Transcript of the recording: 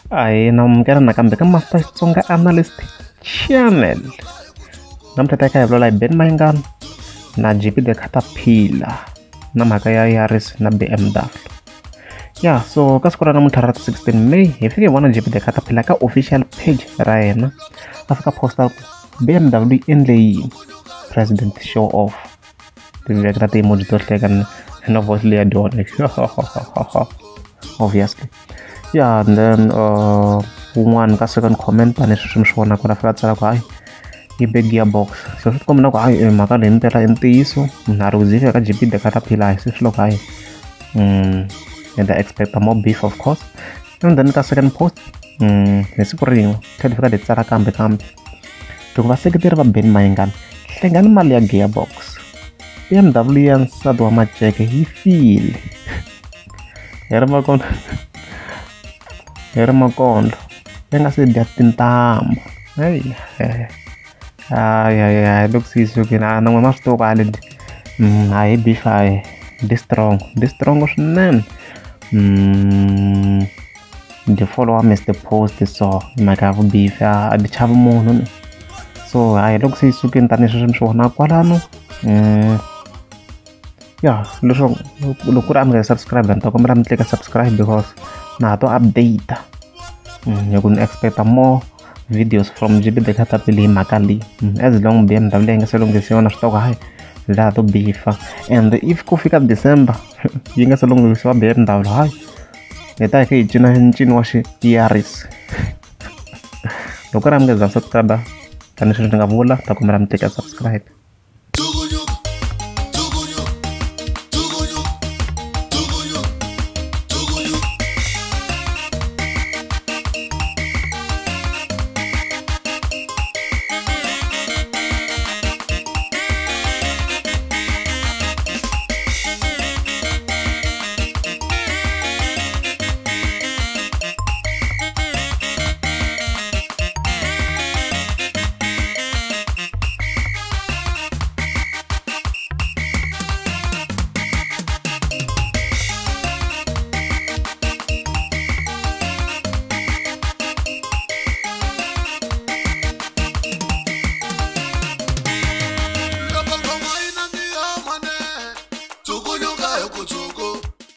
Ahee na amukela nakambe ka Master Xitsonga Analyst Channel. Namuntlha ta kha hi vulavula hi Ben Mayengani na JP the Caterpillar na mhaka ya Yaris na BMW. Ya so ka siku ra namuntlha ra 16 May hi fike hi vona JP the Caterpillar ka official page ra yena a fika posta ku BMW yi endle yini president show off ti vekela ti-emoji to hleka na voice leya dyona obviously. Yeah, and then wun'wana ka second comment tanihi sweswi mi swi vonaka la fika tsala ku hayi yi be gearbox. So swi tikomba na ku hayi mhaka leyi mpela i ntiyiso munhu a ri ku zifika ka JP the Caterpillar se swi loko hayi and I expect more beef, of course. And then ka second post hi siku rin'we tlhela fika ti tsala kambe kambe loko vaseketeri va Ben Mayengani hlengani mali ya gearbox BMW ya nsati wa Maceke yi file hi ri makondlo hi ri makondlo ya nga se dya tintambu. Hayi hayi hayi hayi loko se yi sukile a na n'we ma swi tiva ku a le a hi beef hayi di strong di strong swinene. Di follower Mr Post so hi mhaka ya vu-beef a di chavi munhu ni so hayi loko se yi sukile tanihi sweswi mi swi vonaka kwalano. Ya leswaku loko ku ri a mi nga subscribe ni ta kombela mi tlika subscribe because na ha to update hi ku ni expect more videos from JP the Caterpillar hi mhaka leyi. As long BMW yi nga se lunghisiwa na swi tiva ku hayi laha to beefa and if ku fika December yi nga se lunghisiwa BMW hayi hi ta hi kha hi cina ncino wa xi Yaris. Loko ku ri a mi nga za subscribe tanihi sweswi ni nga vula ta kombela mi tlika subscribe.